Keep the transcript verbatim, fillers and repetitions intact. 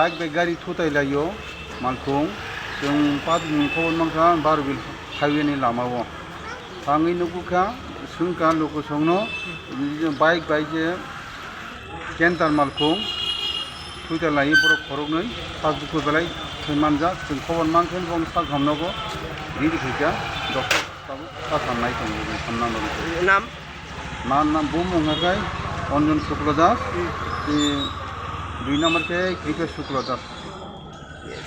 Bike bai gari thutai laio, malkhung. Chwng patimung khobor mankha, Barbil highway ni lama o. Thangwi nukukha, swngkha lukusongno, bike bai je Kentar malkhung, thuita lai borok khoroknwi, sak bukhuk belai thwi manjak, chwng khobor mankhe bono sak hamnogo, riri khaikha, doctor tabuk sak hamnai tongo, hamna norok. Nam? Ma nam bumung hakai Anjan Shukla Das, Hmm. tei dui number khe Kripa Shukla Das. Yes.